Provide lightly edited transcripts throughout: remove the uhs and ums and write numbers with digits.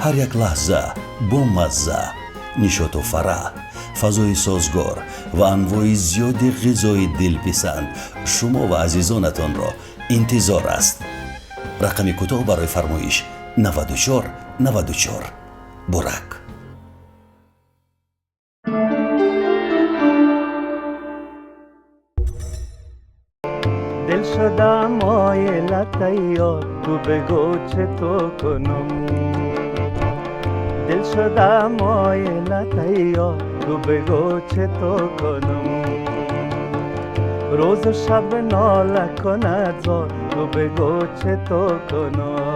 Ҳар як лаҳза бо мазза, нишоту фараҳ, фазои созгор ва анвои зиёди ғизои дилписанд шумо ва азизонатонро интизор аст. Рақами кӯтоҳ барои фармоиш 94 94. Бурак. دل شدم مایلت یار، تو بگو چه تو کنم. دل شدم مایلت یار، تو بگو چه تو کنم. روز و شب ناله کند زار، تو بگو چه تو کنم.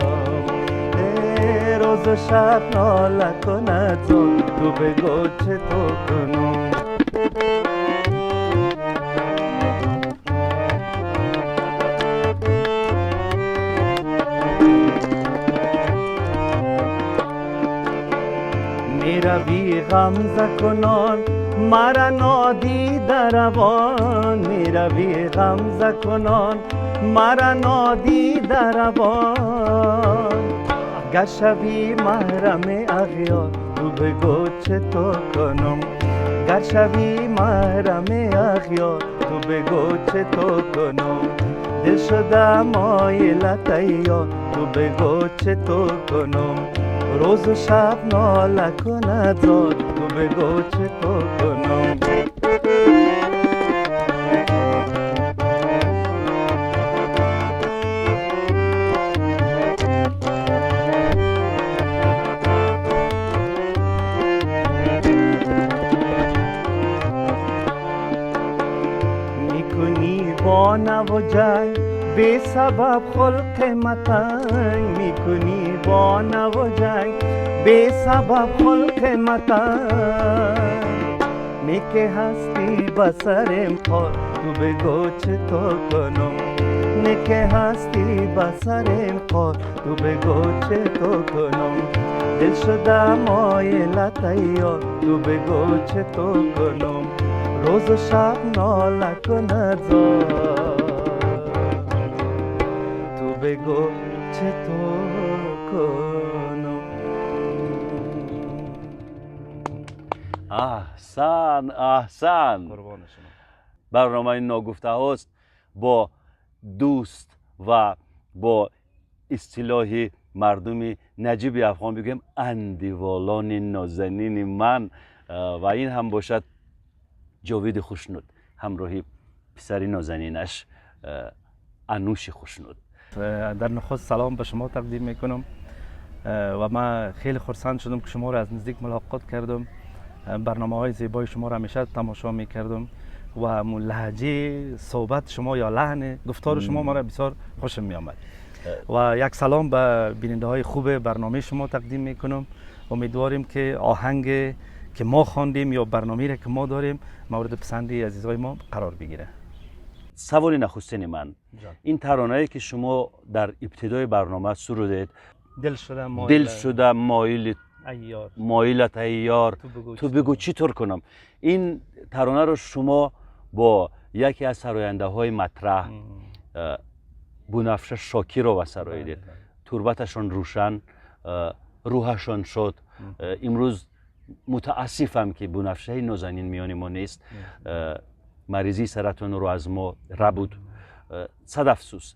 روز و شب ناله کند زار، تو بگو چه تو کنم. میروی غمزه کنان مرا نادیده روان، میروی غمزه کنان مرا نادیده روان. گر شوی محرم اغیار، تو بگو چه تو کنم. گر شوی محرم اغیار، تو بگو چه تو کنم. دل شده مایلت یار، تو بگو چه تو کنم. روز و شب ناله کند زار، تو بگو چه تو کنم. میکنی با نو و جنگ بی سبب خلق متنگ، میکنی با نو و جنگ بی سبب خلق متنگ. نیک هستی بسرم خار، تو بگو چه تو کنم. نیک هستی بسرم خار، تو بگو چه تو کنم. دل شده مایلت یار، تو بگو چه تو کنم. روز و شب ناله کند زار، تو بگو چه تو کنم. احسن، احسن. قربان شما. برنامه ناگفته هاست با دوست و با اصطلاح مردم نجیب افغان بگیم اندیوالان نازنین من، و این هم باشد جاوید خوشنود همراهی پسر نازنینش انوش خوشنود. در نخست سلام به شما تقدیم میکنم و من خیلی خرسند شدم که شما را از نزدیک ملاقات کردم. برنامه های زیبای شما را همیشه تماشا میکردم و لهجه صحبت شما یا لحن گفتار شما ما را بسیار خوشم میآمد. و یک سلام به بیننده های خوب برنامه شما تقدیم میکنم. امیدواریم که آهنگ که ما خواندیم یا برنامه‌ای را که ما داریم مورد پسند عزیزای ما قرار بگیره. سوال نخستین من، جان. این ترانه‌ای که شما در ابتدای برنامه سرودید، دل شده مایل دل شده مایل ایار، مایلت ایار، تو بگو تو چی بگو کنم. چی طور کنم. این ترانه رو شما با یکی از سراینده های مطرح، بنفشه شاکیرova سراییدید. تربتشان روشن، روحشان شد. امروز متاسفم که بنفشه نازنین میان ما نیست. مریضی سرطان رو از ما ربود. صد افسوس.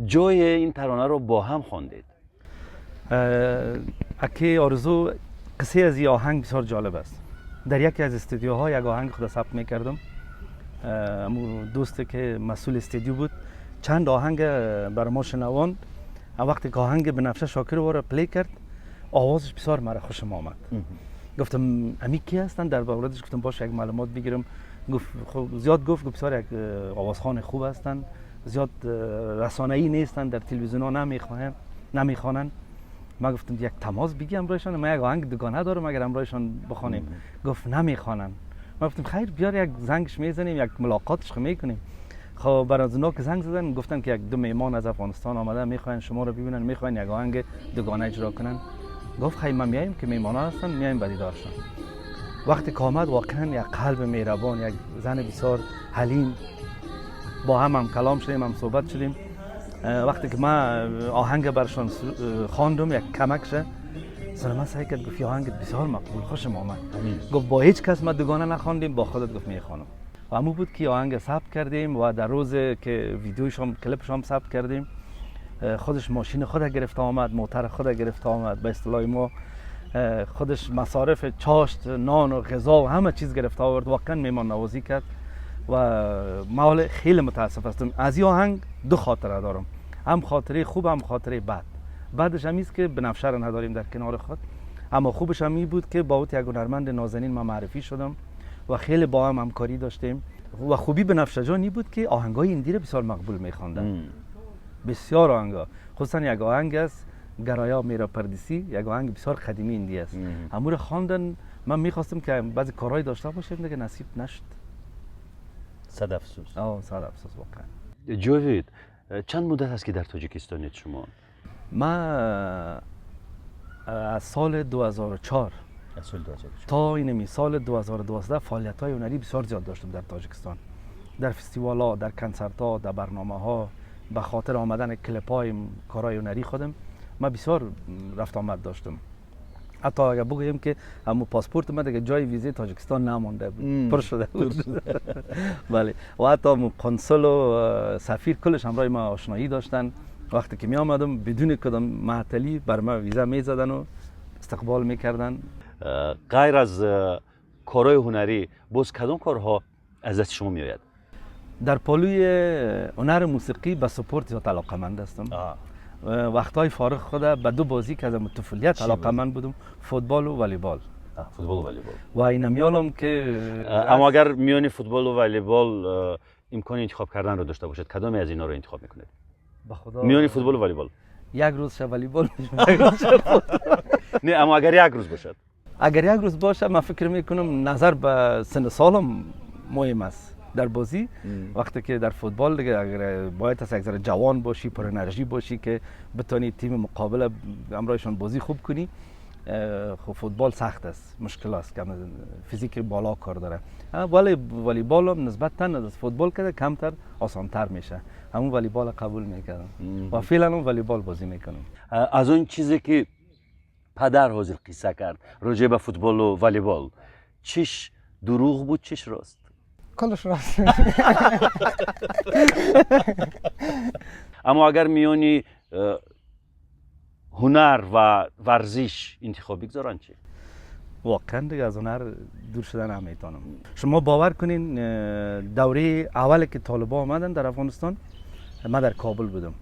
جای این ترانه رو با هم خواندید. اکی آرزو، قصه از این آهنگ بسیار جالب است. در یکی از استودیوها یک آهنگ خود ثبت می‌کردم. امو دوستی که مسئول استودیو بود چند آهنگ بر ما شنواند. وقتی که آهنگ بنفشه شاکر رو play کرد، آوازش بسیار مرا خوشم آمد. گفتم امی کی هستن؟ در موردش گفتم باشه یک معلومات بگیرم. گفت خب زیاد گفت، گفت بسیار یک آوازخوان خوب هستن، زیاد رسانه‌ای نیستن، در تلویزیون ها نمیخوانن. ما گفتم یک تماس بگی همراهشان، ما یک آهنگ دوگانه دارم اگر همراهشان بخوانیم. گفت نمیخوانن. ما گفتم خیر بیار یک زنگش میزنیم، یک ملاقاتش میکنیم. خب برای از اونا که زنگ زدن گفتن که یک دو میمان از افغانستان آمده، میخواین شما رو ببینن، میخواین یک آهنگ دوگانه اجرا کنن. گفت خیر ما میایم که میمان ها هستن، میایم به دیدارشان. وقتی که آمد واقعا یک قلب مهربان، یک زن بسیار حلیم، با هم هم کلام شدیم، هم صحبت شدیم. وقتی که من آهنگ برشان خواندم یک کمک شه، سلام سعی کرد، گفت آهنگت بسیار مقبول، خوشم آمد. گفت با هیچ کس ما دوگانه نخواندیم، با خودت گفت میخوانم. و همون بود که آهنگ ثبت کردیم و در روز که ویدیوش هم کلیپش هم ثبت کردیم، خودش ماشین خود گرفته آمد، موتر خود گرفته آمد، به اصطلاح ما خودش مصارف چاشت، نان و غذا و همه چیز گرفته آورد. واقعا میمان نوازی کرد و ما خیلی متاسف هستم. از این آهنگ دو خاطره دارم، هم خاطره خوب هم خاطره بد. بعدش هم که بنفشه را نداریم در کنار خود، اما خوبش هم این بود که با یک هنرمند نازنین ما معرفی شدم و خیلی با هم همکاری داشتیم. و خوبی بنفشه جان بود که آهنگای هندی را بسیار مقبول می‌خواندن، بسیار آهنگا، خصوصا یک آهنگ است گرایا میرا پردیسی، یک آهنگ بسیار قدیمی هندی است، همون خواندن. من میخواستم که بعضی کارهای داشته باشیم، دیگه نصیب نشد. صد افسوس. صد افسوس واقعا. جاوید، چند مدت است که در تاجیکستانید شما؟ من از سال 2004 تا اینمی سال 2012 فعالیت‌های هنری بسیار زیاد داشتم در تاجیکستان، در فستیوال‌ها، در کنسرت‌ها، در برنامه‌ها. به خاطر آمدن کلیپ‌های کارهای هنری خودم من بسیار رفت آمد داشتم. حتی اگر بگویم که همون پاسپورت من دیگه جای ویزه تاجیکستان نمانده بود، پر شده بود. بله، و حتی کنسول و سفیر کلش همراه ما آشنایی داشتن. وقتی که می آمدم بدون کدام معطلی بر ما ویزا می زدن و استقبال میکردن. غیر از کارهای هنری باز کدام کارها از دست شما میآید؟ در پالوی هنر موسیقی به سپورت زیاد علاقه‌مند هستم. وقتهای فارغ خود به دو بازی که از طفولیت علاقه‌مند بودم، فوتبال و والیبال. فوتبال و والیبال. و اینم یالم که اما اگر میان فوتبال و والیبال امکان انتخاب کردن رو داشته باشید، کدامی از اینا رو انتخاب میکنید؟ به خدا میان فوتبال و والیبال. یک روز شب والیبال میشم، یک روز شب فوتبال. نه، اما اگر یک روز باشد. اگر یک روز باشه من فکر میکنم نظر به سن سالم مهم است در بازی. وقتی که در فوتبال دیگه اگر باید از یک ذره جوان باشی، پر انرژی باشی که بتونی تیم مقابل همراهشان بازی خوب کنی. خب فوتبال سخت است، مشکل است، کم فیزیک بالا کار داره. ولی والیبال هم نسبتاً از فوتبال که کمتر آسانتر میشه. همون والیبال قبول میکردم و فعلا هم والیبال بازی میکنم. از اون چیزی که پدر حاضر قصه کرد راجع به فوتبال و والیبال، چیش دروغ بود چیش راست؟ کلش راست. اما اگر میانی هنر و ورزش انتخاب بگذارن چی؟ واقعا دیگه از هنر دور شدن نمیتونم. شما باور کنین دوره اول که طالبان آمدن در افغانستان، من در کابل بودم.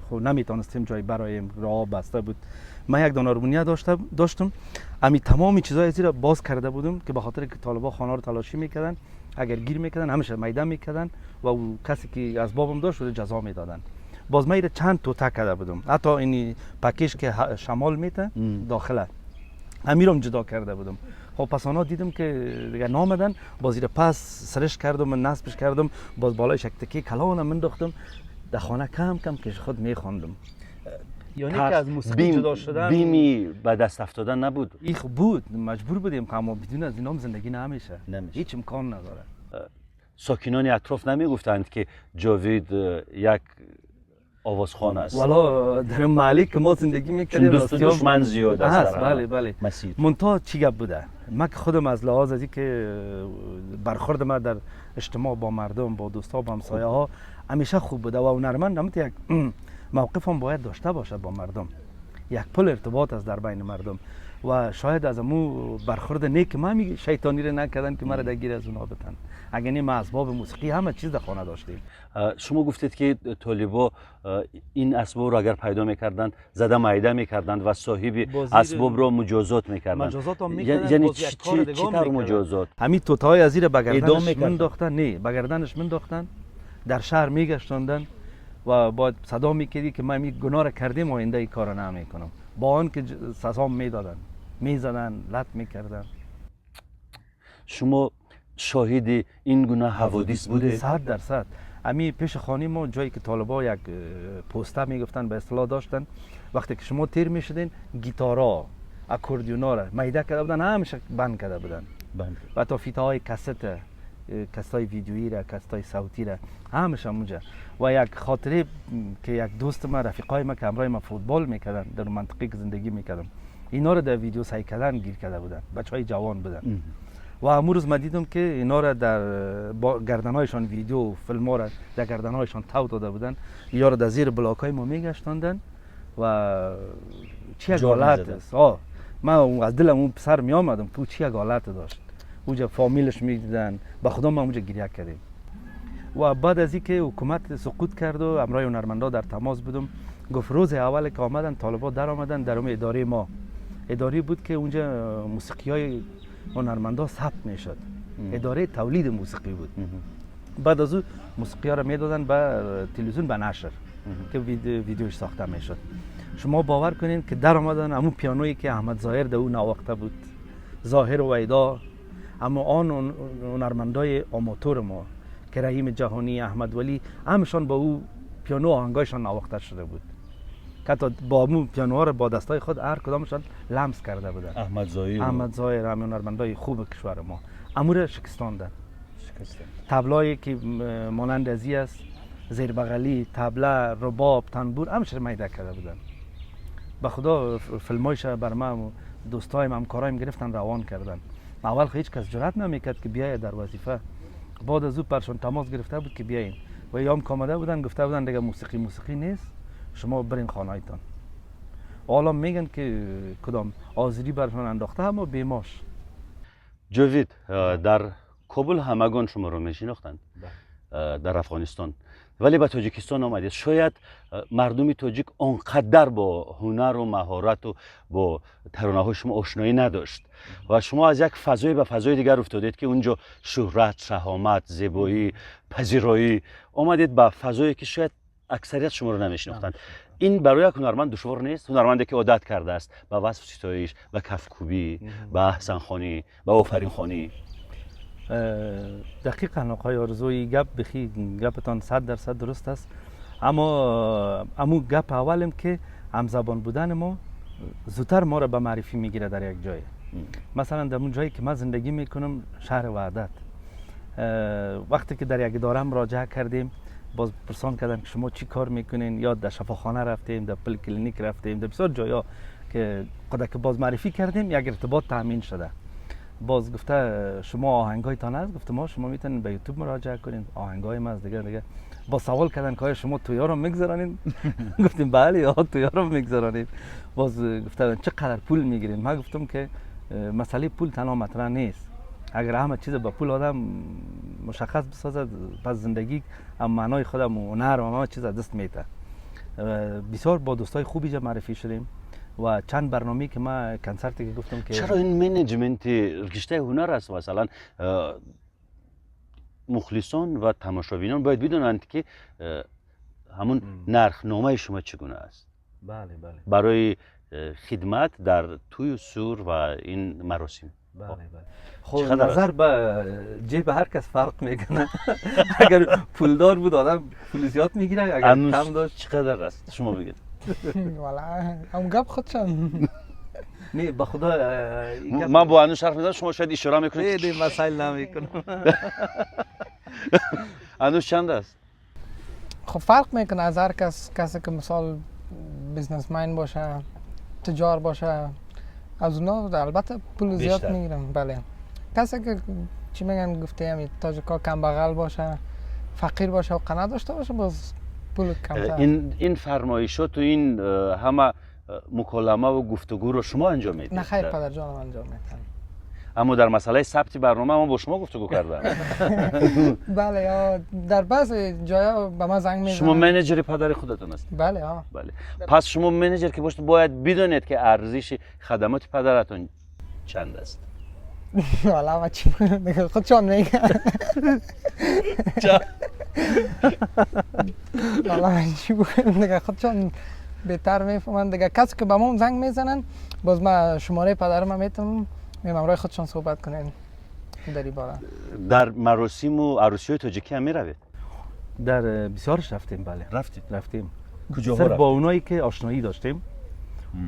خب نمیتونستیم جای برایم، راه بسته بود. من یک دانه آرمونیه داشتم، امی تمام چیزای زیر باز کرده بودم که به خاطر که طالبان خانه رو تلاشی میکردن، اگر گیر میکردن همیشه میدان میکردن و او کسی که اسبابم داشت رو جزا میدادن. باز من چند توته کرده بودم، حتی این پکیج که شمال میته داخله امیرم جدا کرده بودم. خب پس آنها دیدم که دیگه نامدن، باز زیر پس سرش کردم و نصبش کردم، باز بالای یک تکه کلانم انداختم در خانه، کم کم که خود میخواندم. یعنی که از موسیقی جدا شدن بیمی به دست افتادن نبود. این خب بود، مجبور بودیم، اما بدون از اینام زندگی نمیشه، هیچ امکان نداره. ساکنان اطراف نمیگفتند که جاوید یک آوازخوان است؟ والا در محله که ما زندگی میکردیم دوست دشمن زیاد است. بله بله. منتها چی گپ بوده؟ من که خودم از لحاظ از اینکه برخورد من در اجتماع با مردم، با دوستا، با همسایه ها همیشه خوب بوده و هنرمند هم یک موقف هم باید داشته باشه با مردم، یک پل ارتباط است در بین مردم و شاید از امو برخورد نیک ما شیطانی رو نکردن که مرا درگیر از اونها بتن. اگر نه ما اسباب موسیقی همه چیز در خانه داشتیم. شما گفتید که طالبا این اسباب رو اگر پیدا میکردند زده میده میکردند و صاحب اسباب رو مجازات میکردند. مجازات هم میکردند. یعنی چی طور مجازات؟ همین توتهای از زیر به گردنش منداختن، نه به گردنش منداختن، در شهر میگشتاندن و باید صدا میکردی که ما این گناه را کردیم آینده این کار را نمیکنم. با آن که سزا میدادن، میزدن، لط میکردن. شما شاهد این گونه حوادث بوده؟ 100%. امی پیش خانه ما جایی که طالبا یک پوسته میگفتن به اصطلاح داشتن، وقتی که شما تیر میشدین گیتارا، اکوردیونا را میده کرده بودن، همیشه بند کرده بودن. و تا فیته های کست، کست های ویدیویی را، کست های صوتی را، همیشه اونجا. و یک خاطره که یک دوست ما، رفیقای ما که همراه ما فوتبال میکردن در منطقه که زندگی میکردم، اینا رو در ویدیو سعی کردن گیر کرده بودن، بچهای جوان بودن. و امروز روز من دیدم که اینا را در با گردنهایشان ویدیو فیلم ها را در گردنهایشان تاو داده بودن، یا را در زیر بلاک های ما میگشتاندن و چی یک حالت است. من از دلم اون پسر می آمدم که چی یک حالت داشت. اونجا فامیلش میدیدن، با خدا ما اونجا گریه کردیم. و بعد از اینکه حکومت سقوط کرد و همراه هنرمندا در تماس بودم، گفت روز اول که آمدن طالبا در آمدن در اداره ما، اداره بود که اونجا موسیقی های هنرمندا ثبت میشد، اداره تولید موسیقی بود. بعد از او موسیقی ها را میدادن به تلویزیون به نشر که ویدیوش ساخته میشد. شما باور کنین که در آمدن همون پیانویی که احمد ظاهر در او نواخته بود، ظاهر و ویدا، اما آن هنرمندای آماتور ما که رحیم جهانی، احمد ولی، همشان با او پیانو آهنگایشان نواخته شده بود که حتی با مو پیانوها را با دستای خود هر کدامشان لمس کرده بودن. احمد ظاهر هم هنرمندای خوب کشور ما امور شکستاندن. تبلایی که مانند ازی است، زیر بغلی، تبله، رباب، تنبور، همش میده کرده بودن. به خدا فیلمایش بر من دوستایم همکارایم گرفتن روان کردن. اول هیچ کس جرأت نمیکرد که بیاید در وظیفه. بعد از او پرشون تماس گرفته بود که بیاین و یام که آمده بودن گفته بودن دیگه موسیقی نیست، شما برین خانهایتان. حالا میگن که کدام آذری برشون انداخته، اما بیماش. جاوید، در کابل همگان شما رو میشناختند در افغانستان، ولی به تاجیکستان آمدید. شاید مردم تاجیک آنقدر با هنر و مهارت و با ترانه‌های شما آشنایی نداشت و شما از یک فضای به فضای دیگر افتادید که اونجا شهرت، شهامت، زیبایی، پذیرایی، آمدید به فضایی که شاید اکثریت شما رو نمیشناختند. این برای یک هنرمند دشوار نیست؟ هنرمندی که عادت کرده است به وصف ستایش، به کفکوبی، به احسن خوانی، به آفرین خوانی. دقیقا آقای آرزوی، گپ بخی گپتان 100% درست است، اما امو گپ اولم که همزبان بودن ما زودتر ما را به معرفی میگیره در یک جای. مثلا در اون جایی که من زندگی میکنم، شهر وحدت، وقتی که در یک اداره مراجعه کردیم باز پرسان کردن که شما چی کار میکنین، یا در شفاخانه رفتیم، در پل کلینیک رفتیم، در بسیار جایا که خدا که باز معرفی کردیم یک ارتباط تامین شده. باز گفته شما آهنگایتان هست؟ گفته ما شما میتونین به یوتیوب مراجعه کنین، آهنگای ما از دیگه. با سوال کردن که آیا شما تویا رو میگذرانین؟ گفتیم بله یا تویا رو میگذرانیم. باز گفتن چقدر پول میگیرین؟ من گفتم که مسئله پول تنها مطرح نیست، اگر همه چیز با پول آدم مشخص بسازد پس زندگی هم معنای خودم و هنر و همه چیز از دست میده. بسیار با دوستای خوبی جا معرفی شدیم و چند برنامه‌ای که من کنسرتی که گفتم که چرا این management رشته هنر است؟ مثلا مخلصان و تماشابینان باید بدونند که همون نرخنامه شما چگونه است. بله بله. برای خدمت در توی سور و این مراسم. بله بله. خب نظر به جیب هر کس فرق میکنه. اگر پولدار بود آدم پول زیاد میگیره، اگر کم داشت. چقدر است شما بگید؟ والا هم گپ خودشان. نه به خدا من با انوش حرف میزنم، شما شاید اشاره میکنید. نه مسائل نمیکنم. انوش چند است؟ خب فرق میکنه از هر کس، کسی که مثال businessman باشه، تجار باشه، از اونا البته پول زیاد میگیرم. بله. کسی که چی میگن گفته همی تاجیکا کم بغل باشه، فقیر باشه و قناعت داشته باشه، باز پول کمتر. این فرمایشات و این همه مکالمه و گفتگو رو شما انجام میدید؟ نه خیر، پدر جانم انجام میدن. اما در مسئله ثبت برنامه ما با شما گفتگو کردم. بله، یا در بعض جایا به ما زنگ میزنن. شما manager پدر خودتون هستید؟ بله ها. بله. پس شما manager که باشید باید بدونید که ارزش خدمات پدرتون چند است. والا ما چی خودشان میگن. والا من چی بگم دیگه، خودشان بهتر میفهمن دیگه. کسی که به ما زنگ میزنن باز ما شماره پدرم میتونم میمم رای خودشان صحبت کنین در این باره. در مراسم و عروسی های تاجیکی هم میروید؟ در بسیارش رفتیم. بله رفتید؟ رفتیم. کجاها صرف رفتید؟ با اونایی که آشنایی داشتیم.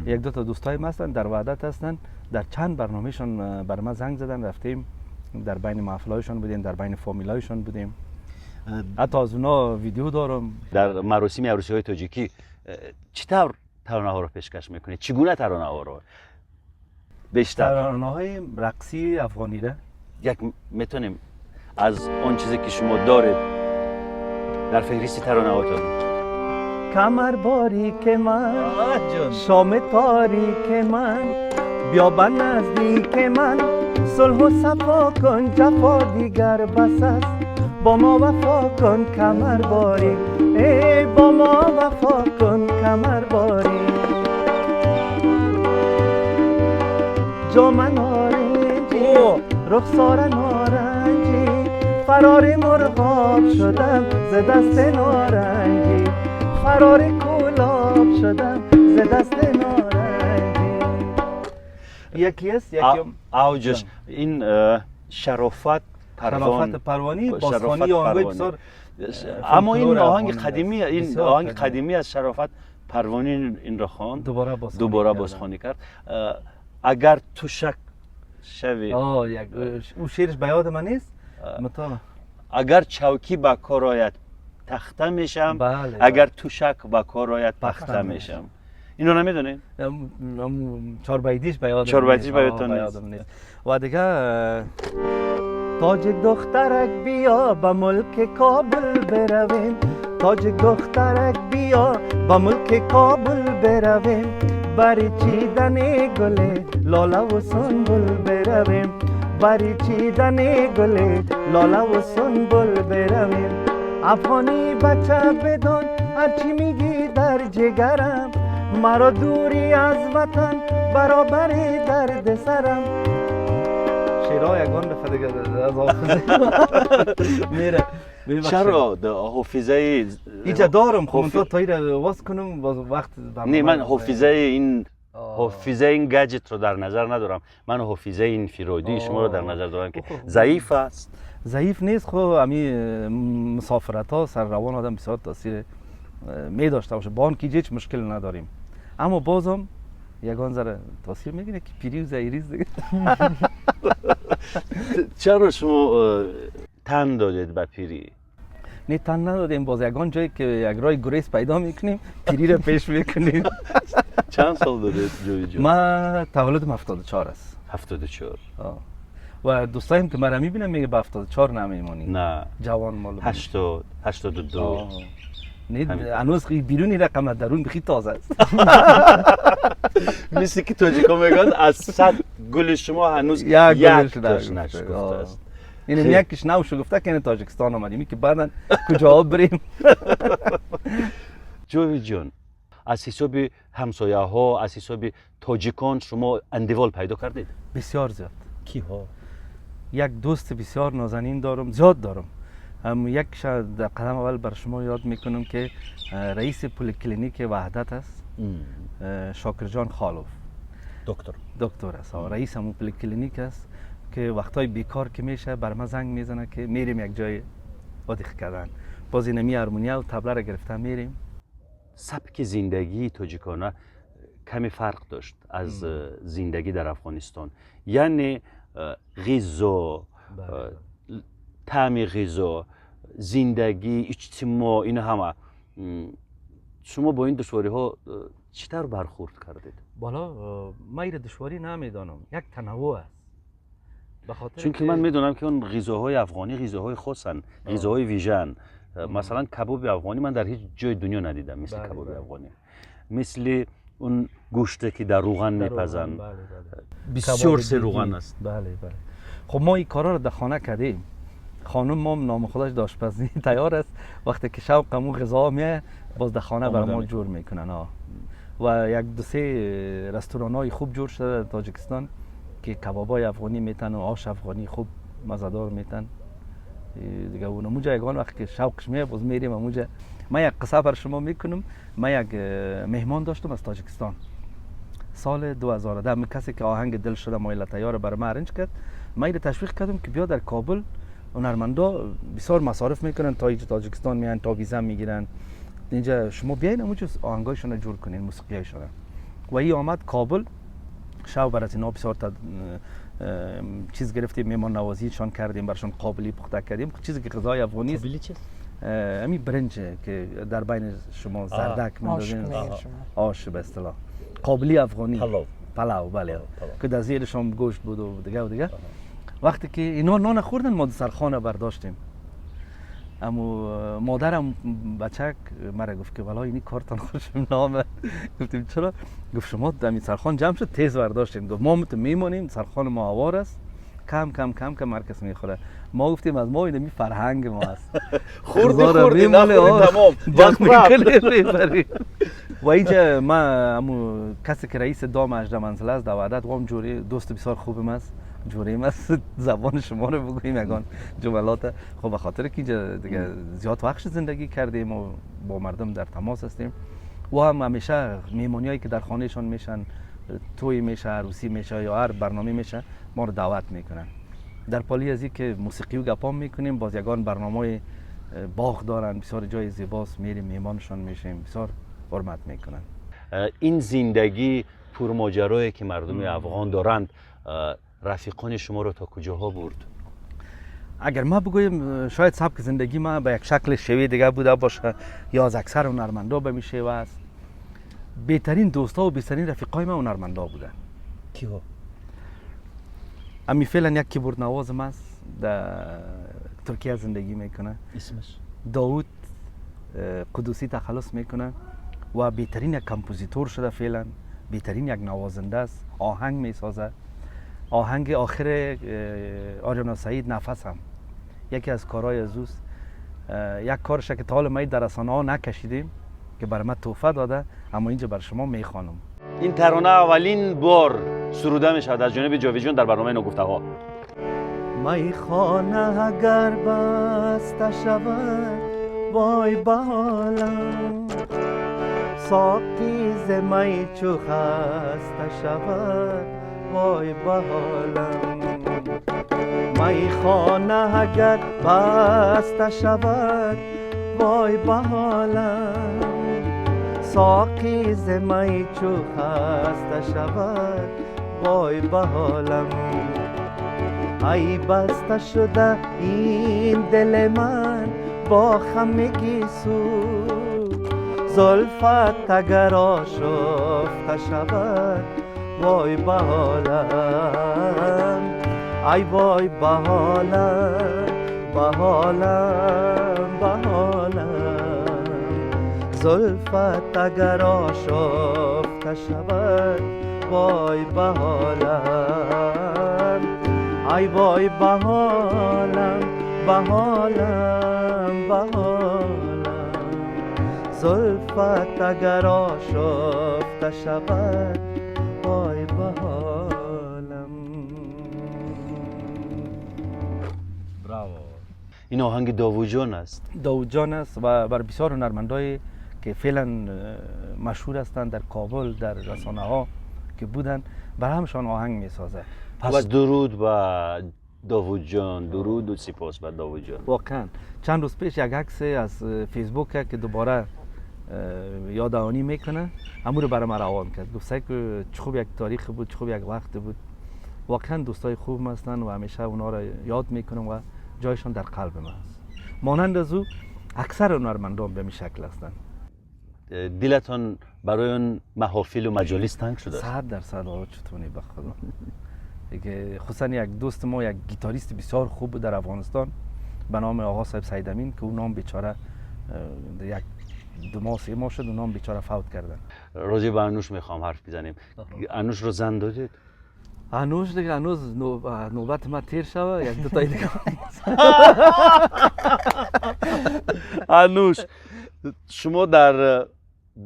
یک دو تا دوستایم هستن در وحدت هستن، در چند برنامهشان بر ما زنگ زدن، رفتیم در بین محفلایشان بودیم، در بین فامیلایشان بودیم، حتی از اونا ویدیو دارم. در مراسم عروسی های تاجیکی چطور ترانه ها رو پیشکش میکنید؟ چگونه ترانه ها رو؟ Бештар таронаҳои рақсии афғонира. Як метавонем аз он чизе ки шумо доред дар феҳристи таронаҳотон. Камар борики ман, шоми торики ман, биё ба наздики ман, сулҳу сафо кун, ҷафо дигар бас аст, бо мо вафо кун, камар борик, эй бо мо вафо кун, камар борик. Ҷома норинҷӣ, рухсора норанҷӣ, фарори мурғоб шудам зи дасти норанҷӣ, фарори кӯлоб шудам зи дасти норанҷӣ. Яке аст, яке авҷаш ин Шарофат Парвонӣ, бозхонии оҳангҳои бисёр. Аммо ин оҳанги қадимӣ, ин оҳанги қадимӣ аз Шарофат Парвонӣ инро хонд, дубора бозхонӣ кард. Агар тушак шавӣ, ӯ шеъраш ба ёди ман нест. Агар чавкӣ ба кор ояд тахта мешам, агар тушак ба кор ояд пахта мешам. Инро намедонед? Чорбайдиш ба ёдам, чорбайдиш ба ёдтон нест. Ва дигар тоҷик духтарак биё ба мулки Кобул биравем, тоҷик духтарак биё ба мулки Кобул биравем, бари чидани гуле лолаву сунбул биравем, бари чидани гуле лолаву сунбул биравем. Афғонӣ бача бидон ҳарчи мегӣ дар ҷигарам, маро дурӣ аз ватан баробари дарди сарам. Шеърҳо ягон дафъа дига аз ҳофиза мере. Чаро ҳофизаи иҷа дорам, хуб то ира воз кунам боз вақт. Не, ман ҳофизаи ин гаджетро дар назар надорам, ман ҳофизаи инфиродии шуморо дар назар дорам ки заиф аст. Заиф нест, хуб ами мусофиратҳо сар равон одам бисёр таъсир медошта бошад, бо он ки ҳеҷ мушкил надорем, аммо бозам ягон зара таъсир мегирад ки пирию заирист. Чаро шумо тан додед ба пирӣ? Не, тан надодем, боз ягон ҷое ки як роҳи гурез пайдо мекунем, пириро пеш мекунем. Чанд сол додед ҷои ҷо? Ман таваллудам 74 аст. 74. Ва дӯстоем ки маро мебинам мега ба 74 намемонӣ. На. Ҷавон молум. 80, 82. Не, ҳанӯз беруни рақам аз дарун бихи тоза аст. Мисли ки тоҷикҳо мегӯянд аз 100 гули шумо ҳанӯз як якташ нашгуфтааст. Инам якиш нав шугуфта ки Тоҷикистон омадем, ки баъдан куҷо бирем. Ҷовидҷон, аз ҳисоби ҳамсояҳо, аз ҳисоби тоҷикон шумо андивол пайдо кардед? Бисёр зиёд. Киҳо? Як дӯсти бисёр нозанин дорам, зиёд дорам. Якша дар қадам аввал бар шумо ёд мекунам ки раиси поликлиники Ваҳдат аст, Шокирҷон Холов. Доктор. Доктор аст, раис ҳамон поликлиник аст ки вақтҳои бекор ки меша бар ма занг мезанад ки мерем як ҷои одиқ кардан. Боз инами армуния табларо гирифта мерем. Сабки зиндагии тоҷикона каме фарқ дошт аз зиндагӣ дар Афғонистон, яъне ғизо, таъми ғизо, зиндагӣ, иҷтимоъ, ин ҳама. Шумо бо ин душвориҳо чӣ тавр бархӯрд кардед? Бало, ман инро душворӣ намедонам, як танаввӯъ аст. Чунки ман медонам ки он ғизоҳои афғонӣ ғизоҳои хосанд, ғизоҳои вижаанд. Масалан, кабоби афғонӣ ман дар ҳеҷ ҷои дунё надидам мисли кабоби афғонӣ, мисли он гӯште ки дар рӯған мепазанд, бисёр серӯған аст. Бале, бале. Хуб мо ин корҳоро дар хона кардем. Хонум мо номи худаш дошпазӣ тайёр аст, вақте ки шавқ ҳамун ғизоҳо меояд боз дар хона бар мо ҷур мекунанд. Ва як ду се ресторанҳои хуб ҷур шуда дар Тоҷикистон ки кабобҳои афғонӣ метан ва ош афғонӣ хуб мазадор метан. Дига онамуҷа ягон вақт ки шавқш меояд боз мерем амуҷа. Ман як қисса бар шумо мекунам. Ман як меҳмон доштам аз Тоҷикистон соли 2010, касе ки оҳанги дил шуда моила тайёра бар ман аринҷ кард. Ман инро ташвиқ кардам ки биё дар Кобул ҳунармандо бисёр масориф мекунанд, то инҷа Тоҷикистон меянд, то виза мегиранд, инҷа шумо биёед амуҷа оҳангҳояшонро ҷур кунед, мусиқиҳояшонро. Ва ин омад Кобул, шав бар аз инҳо бисёр чиз гирифтем, меҳмоннавозишон кардем, барашон қобилӣ пухта кардем, чизе ки ғизои афғонӣ аст. Қобилӣ чист? ҳамин биринҷ ки дар байни шумо зардак мендозем, ош ба истилоҳ қобилии афғонӣ. Палов. پلاو بله، که در زیرش هم گوشت بود و دیگه و دیگه. وقتی که اینا نان خوردن ما دسترخوان برداشتیم، اما مادرم بچک مرا گفت که والا اینی کارتان خوشم نامد. گفتیم چرا؟ گفت شما دمی سرخان جمع شد تیز برداشتیم. گفت ما میمانیم، سرخان ما آوار است، کم کم کم کم مرکز میخوره. ما گفتیم از ما اینمی فرهنگ ما است. خوردی خوردی نخوردی تمام جمع. و اینجا ما امو کسی که رئیس دام 18 منزله است در وحدت، وام جوری دوست بسیار خوبم است، جوریم است، زبان شما رو بگوییم یگان جملات. خب به خاطر که اینجا دیگه زیاد وقت زندگی کردیم و با مردم در تماس هستیم و هم همیشه میمونیایی که در خانهشان میشن، توی میشه، عروسی میشه یا هر برنامه میشه، ما رو دعوت میکنن. در پالی از که موسیقی و گپام میکنیم، باز یگان برنامه باغ دارن، بسیار جای زیباست، میریم میمانشان میشیم، بسیار حرمت میکنن. این زندگی پرماجرایی که مردم افغان دارند، رفیقان شما رو تا کجاها برد؟ اگر ما بگوییم شاید سبک زندگی ما به یک شکل شیوه دیگه بوده باشه یا از اکثر هنرمندا به می شیوه است. بهترین دوستا و بهترین رفیقای ما هنرمندا بودن. کیها؟ امی فعلا یک کیبورد نواز ما است، در ترکیه زندگی میکنه، اسمش داوود قدوسی تخلص میکنه و بهترین یک کمپوزیتور شده، فعلا بهترین یک نوازنده است، آهنگ میسازه. آهنگ آخر آریانا سعید نفس هم یکی از کارهای از اوست. یک کارش که تا حالا ما در رسانه ها نکشیدیم که برای من تحفه داده، اما اینجا بر شما میخوانم. این ترانه اولین بار سروده می شود از جانب جاوید جان در برنامه ناگفته ها. میخانه اگر بسته شود وای به حالم، ساقی ز می چو خسته شود وای به حالم. میخانه اگر بسته شود وای به حالم، ساقی ز می چو خسته شود وای به حالم. ای بسته شده این دل من با خم گیسو، زلفت اگر آشفته شود وای به حالم. ای وای به حالم، به حالم، به حالم، زلفت اگر آشفته شود وای به حالم. ای وای به حالم، به حالم، به حالم، زلفت اگر آشفته شود وای به حالم. براو. این آهنگ داوود جان است. داوود جان است و بر بسیار هنرمندای که فعلا مشهور هستند در کابل، در رسانه ها که بودن، بر همشان آهنگ میسازه. پس درود به داوود جان، درود و سپاس به داوود جان. واقعا چند روز پیش یک عکس از فیسبوک که دوباره یادآوری میکنه، امو رو برای من روان کرد. گفت که چه خوب یک تاریخ بود، چه خوب یک وقت بود. واقعا دوستای خوب هستن و همیشه اونا رو یاد میکنم و جایشان در قلب من است. مانند از او اکثر هنرمندان به این شکل هستند. دلتان برای اون محافل و مجالس تنگ شده است؟ 100%. آقا چطوری به خدا. که خصوصا یک دوست ما، یک گیتاریست بسیار خوب بود در افغانستان به نام آقا صاحب سید امین که اون نام بیچاره یک 2 ماه 3 ماه شد اون نام بیچاره فوت کردن. راجع به انوش میخوام حرف بزنیم. انوش رو زن دادید؟ انوش دیگه هنوز نوبت ما تیر شوه، یک دو تای دیگه. انوش شما در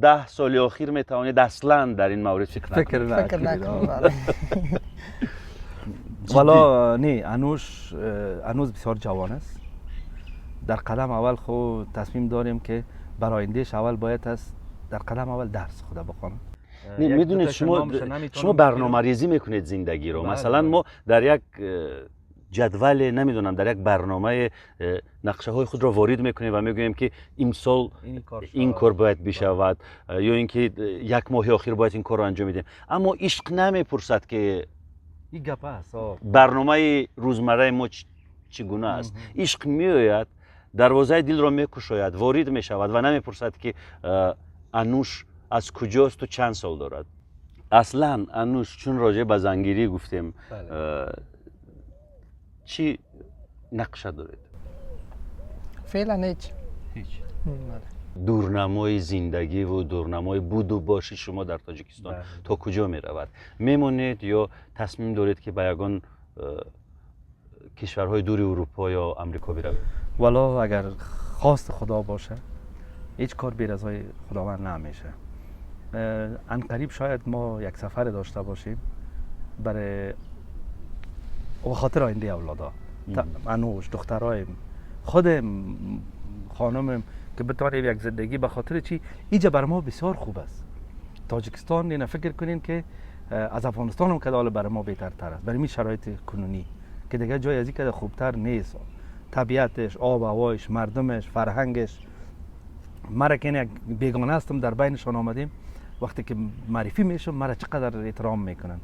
10 سال اخیر میتوانید اصلا در این مورد فکر نکنید. والا نه، انوش هنوز بسیار جوان است. در قدم اول خو تصمیم داریم که برای آیندهش اول باید است در قدم اول درس خدا بخوانه. میدونید شما برنامه‌ریزی میکنید زندگی رو. مثلا ما در یک جدول نمیدونم در یک برنامه نقشه های خود را وارد میکنیم و میگوییم که امسال این کار باید بشود یا اینکه یک ماه اخیر باید این کار رو انجام بدیم، اما عشق نمیپرسد که این گپ است. برنامه روزمره ما چگونه است. عشق میآید دروازه دل را میکشاید، وارد میشود و نمیپرسد که انوش از کجاست و چند سال دارد. Аслан Ануш, чун роҷеъ ба зангирӣ гуфтем, чӣ нақша доред? Феълан ҳеҷ. Ҳеҷ. Бале. Дурнамои зиндагиву дурнамои буду боши шумо дар Тоҷикистон то куҷо меравад? Мемонед ё тасмим доред, ки ба ягон кишварҳои дури Урупо ё Амрико биравед? Вало, агар хости Худо боша, ҳеҷ кор бе ризои Худованд намеша. Анқариб шояд мо як сафар дошта бошем барои به خاطر آینده اولادا، انوش، دخترایم، خود خانمم، که بتوانیم یک زندگی، به خاطر چی اینجا بر ما بسیار خوب است تاجیکستان. اینا فکر کنین که از افغانستان هم کدال برای ما بهتر تر است، برای می شرایط کنونی که دیگه جای از این که خوبتر نیست. طبیعتش، آب هوایش، مردمش، فرهنگش. مرا که یک بیگانه هستم، در بینشان آمدیم، وقتی که معرفی میشم مرا چقدر احترام میکنن.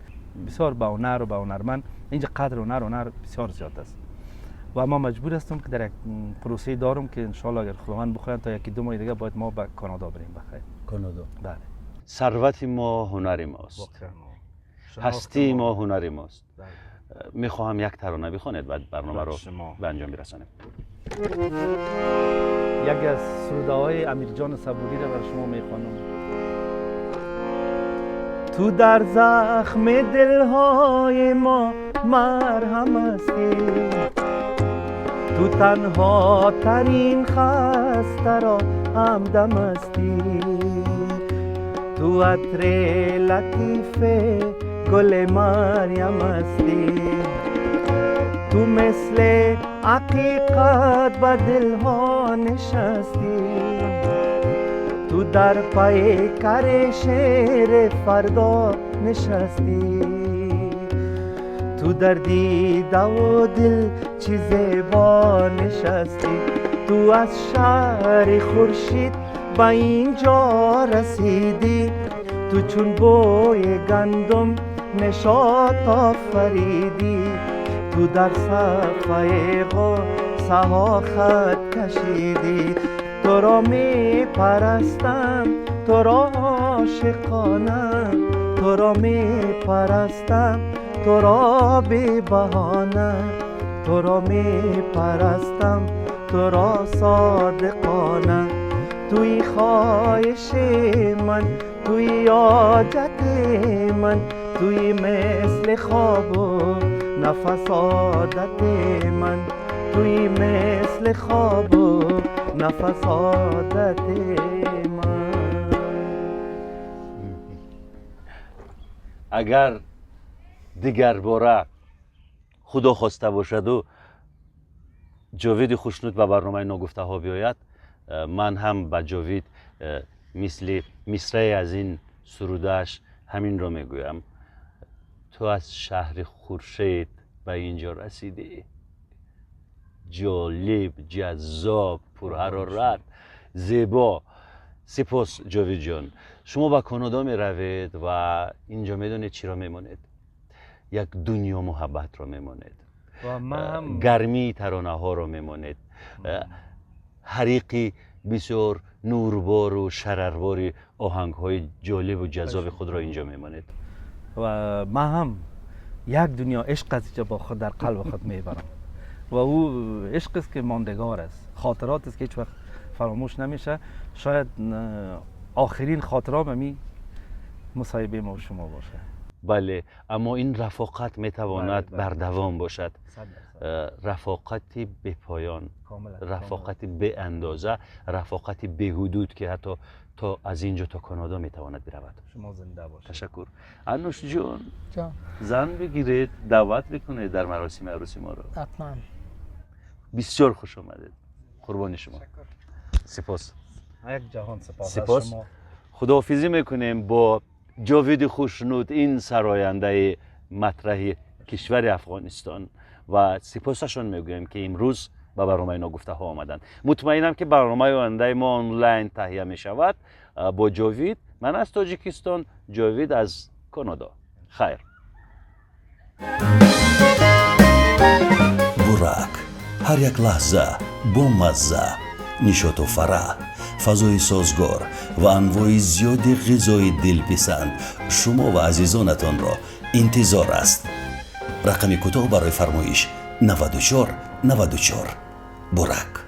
بسیار به هنر و به هنرمند اینجا قدر هنر هنر بسیار زیاد است و ما مجبور هستم که در یک پروسه دارم که انشالله اگر خداوند بخواهد تا یکی دو ماه دیگه باید ما به کانادا بریم بخیر. کانادا. بله. ثروت ما هنر ماست، هستی ما هنر ماست. میخواهم یک ترانه بخوانید، بعد برنامه رو به انجام میرسانیم. یکی از سروده های امیرجان صبوری را بر شما میخوانم. تو در زخم دلهای ما مرهم هستی، تو تنها ترین خسته را همدم هستی، تو عطر لطیف گل مریم هستی، تو مثل حقیقت به دلها نشستی، تو در پیکر شعر فردا نشستی، تو در دیده و دل چی زیبا نشستی، تو از شهر خورشید به اینجا رسیدی، تو چون بوی گندم نشاط آفریدی، تو در صفحه غصه ها خط کشیدی. تو را می پرستم، تو را عاشقانه، تو را می پرستم، تو را بی بهانه، تو را می پرستم، تو را صادقانه. توی خواهش من، توی حاجت من، توی مثل خواب و نفس عادت من، توی مثل خواب و نفس عادت من. اگر دیگر باره خدا خواسته باشد و جاوید خوشنود به برنامه ناگفته ها بیاید، من هم به جاوید مثل مصرعی از این سرودش همین را میگویم: تو از شهر خورشید به اینجا رسیدی، جالب، جذاب، پرحرارت، زیبا. سپاس جاوید جان. شما به کانادا می روید و اینجا میدونید چی را میمانید؟ یک دنیا محبت را میمانید و من گرمی ترانه ها را میمانید، حریقی بسیار نوربار و شرربار آهنگ های جالب و جذاب خود را اینجا میمانید. و من هم یک دنیا عشق از اینجا با خود در قلب خود میبرم و او عشق است که ماندگار است، خاطرات است که هیچ وقت فراموش نمیشه. شاید آخرین خاطرام همی مصاحبه ما و شما باشه. بله، اما این رفاقت میتواند بردوام باشد، رفاقت به پایان، رفاقت به اندازه، رفاقت به حدود که حتی تا از اینجا تا کانادا میتواند برود. شما زنده باشید. تشکر. انوش جون، زن بگیرید، دعوت بکنید در مراسم عروسی ما رو. حتما. بسیار خوش آمدید. قربان شما. سپاس. یک جهان سپاس. سپاس. شما. خداحافظی میکنیم با جاوید خوشنود، این سراینده مطرح کشور افغانستان، و سپاسشان میگویم که امروز به برنامه ناگفته ها آمدند. مطمئنم که برنامه آینده ما آنلاین تهیه می شود با جاوید. من از تاجیکستان، جاوید از کانادا. خیر. Бурак, ҳар як лаҳза бо мазза, нишоту фараҳ, Фазои созгор ва анвои зиёди ғизои дилписанд шумо ва азизонатонро интизор аст. Рақами кӯтоҳ барои фармоиш 94 94. Бурак.